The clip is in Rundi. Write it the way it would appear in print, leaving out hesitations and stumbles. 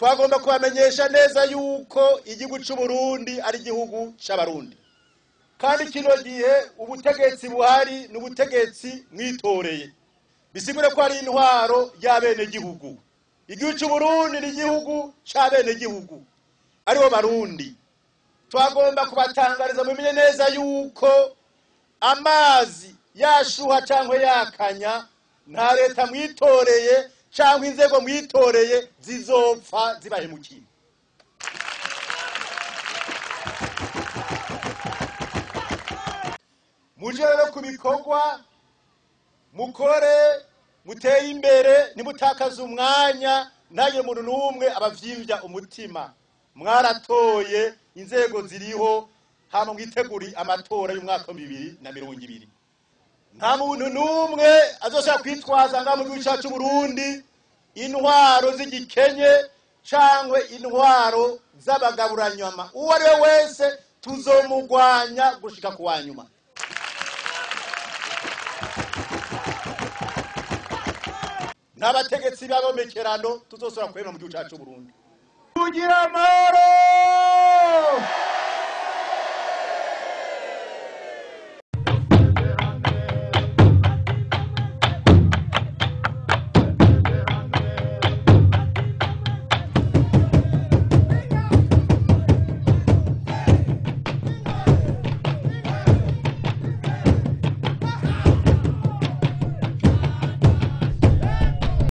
Twagomba kubamenyesha neza yuko igihugu c'u Burundi ari igihugu c'abarundi, kandi kino gihe ubutegetsi buhari n'ubutegetsi mwitoreye, bisigure ko ari intwaro y'abenegihugu. Igihugu c'u Burundi ni igihugu c'abenegihugu aribo barundi. Twagomba kubatangariza mumenye neza yuko amazi yashuha cyangwa yakanya, nta leta mwitoreye cyangwa inzego mwitoreye zizopfa zibahemukiye. Muje rero ku bikorwa mukore, muteye imbere, ntimutakaze umwanya, ntagire umuntu n'umwe abavyimbya umutima. Mwaratoye, inzego ziriho, hama mwiteguri amatora y'umwaka wa 2020. Nta muntu n'umwe azoshobora kwitwaza ngaha mu gihugu cyacu Burundi intwaro z'igikenye cangwe intwaro z'abagaburanyama. Uwo ari we wese tuzomugwanya gushika ku wa nyuma. N'abategetsi b'abomekerano tuzosubira kwemera mu gihugu cyacu Burundi. Tugira amahoro.